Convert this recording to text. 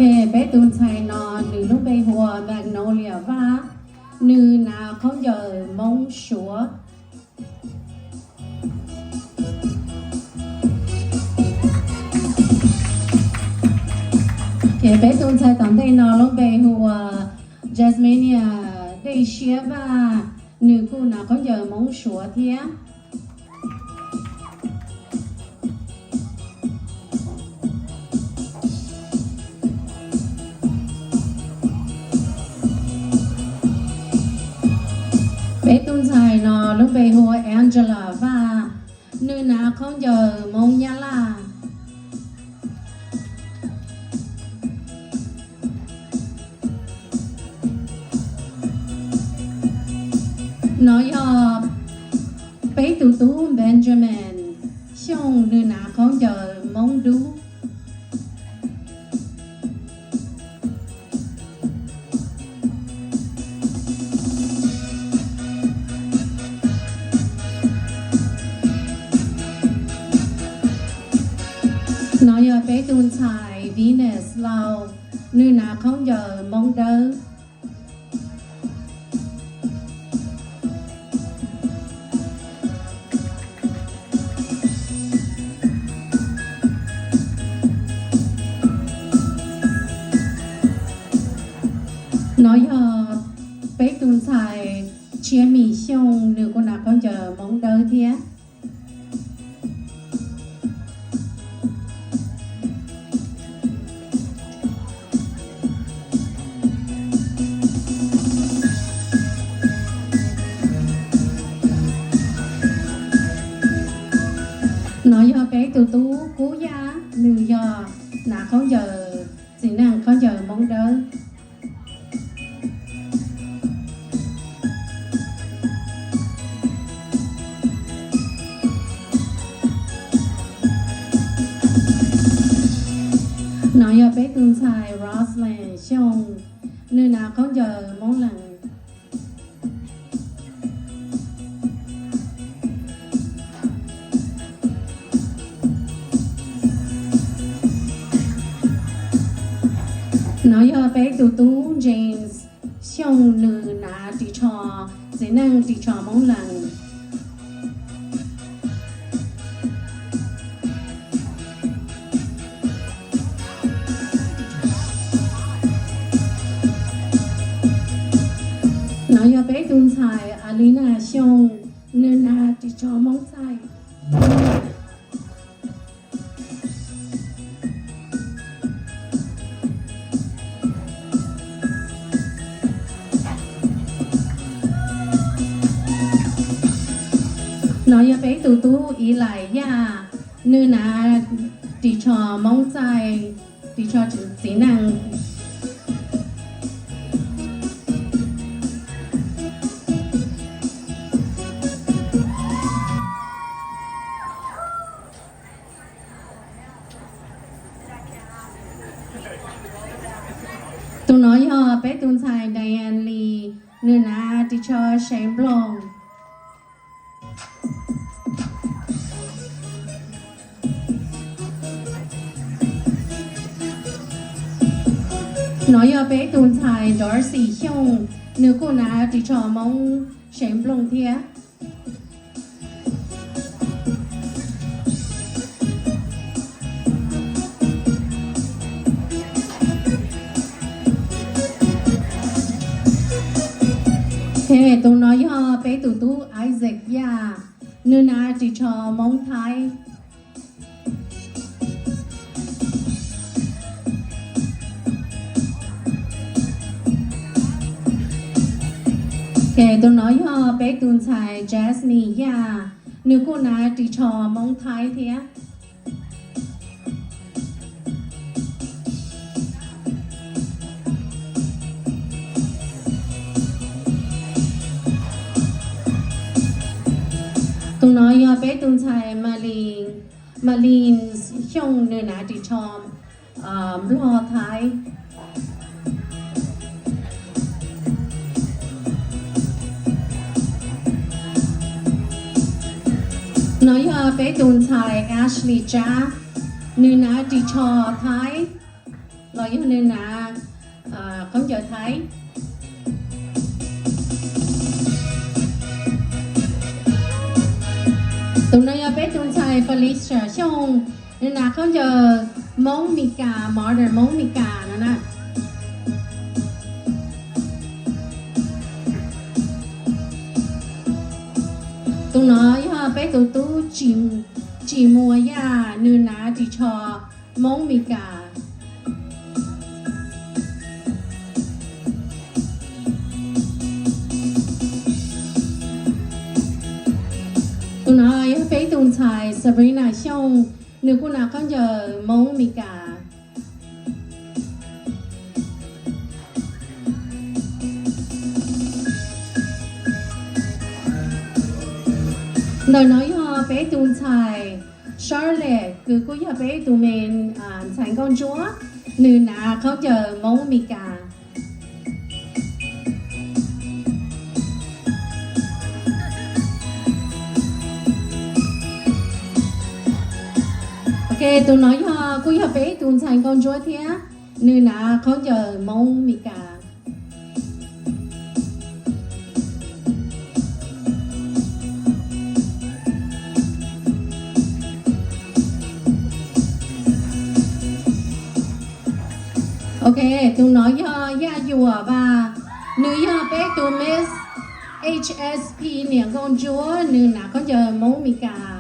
Peb tus ntxhais no nws lub npe hu ua Magnolia Vaj, nws hnav khaub ncaws Hmoob Suav. Peb tus ntxhais tom ntej no lub npe hu ua Jasminia Dej Siab Vaj, nws kuj hnav khaub ncaws Hmoob Suav thiab. Peb tus ntxhais no lub npe hu ua Angela Vaj, nws hnav khaub ncaws Hmoob Nyab Laj. No yog peb tus tub Benjamin Xyooj, nws hnav khaub ncaws Hmoob Dub. No yog peb tus ntxhais Venus Lauj, nws hnav khaub ncaws Hmoob Dawb. No yog peb tus ntxhais Tshiab Mim Xyooj, nws kuj hnav khaub ncaws Hmoob Dawb thiab. No yog peb tus tub Kub Yaj, nws yog hnav khaub ncaws txiv neej khaub ncaws Hmoob Dawb. No yog peb tus ntxhais Roslyn Xyooj, nws hnav khaub ncaws Hmoob Lees. No yog peb tus tub James Xyooj, nws hnav ris tsho txiv neej ris tsho Hmoob Lees. No yog peb tus ntxhais Alina Xyooj, nws hnav ris tsho Hmoob Txaij. No yog peb tus tub Iv Lais Yaj, nws hnav ris tsho Hmoob Txaij, ris tsho txiv neej. Tus no yog peb tus ntxhais Diane Lee, nws hnav ris tsho seev nploog. No yog peb tus ntxhais Dorothy Xyooj, nws kuj hnav ris tsho Hmoob seev nploog thiab. Tus no yog peb tus tub Isaac Yaj, nws hnav ris tsho Hmoob Thaib. Tus no yog peb tus ntxhais Jasmine Yaj, nws kuj hnav ris tsho Hmoob Thaib thiab. Tus no yog peb tus ntxhais Malin, Malin Xyooj, nws hnav ris tsho Nplog Thaib. No yog peb tus ntxhais Ashley Tsab, nws hnav ris tsho Thaib. los yog nws hnav khaub ncaws Thaib. Tus no yog peb tus ntxhais Felicia Xyooj, nws hnav khaub ncaws Hmoob Mes Kas, modern Hmoob Mes Kas no na. Tus no yog peb tus tub Tsim Muas Yaj, nws hnav ris tsho Hmoob Mes Kas. Tus no yog peb tus ntxhais Sabrina Xyooj, nws kuj hnav khaub ncaws Hmoob Mes Kas. Ntawm no yog peb tus ntxhais Charlotte, kws kuj yog peb tus me ntxhais nkauj ntsuab, nws hnav khaub ncaws Hmoob Mes Kas. Ok, tus no yog kuj yog peb tus ntxhais nkauj ntsuab thiab, nws hnav khaub ncaws Hmoob Mes Kas. Ok, tus no yog Yaj Yuam Vaj, nws yog peb tus Miss H S P niam nkauj ntsuab, nws hnav khaub ncaws Hmoob Mes Kas.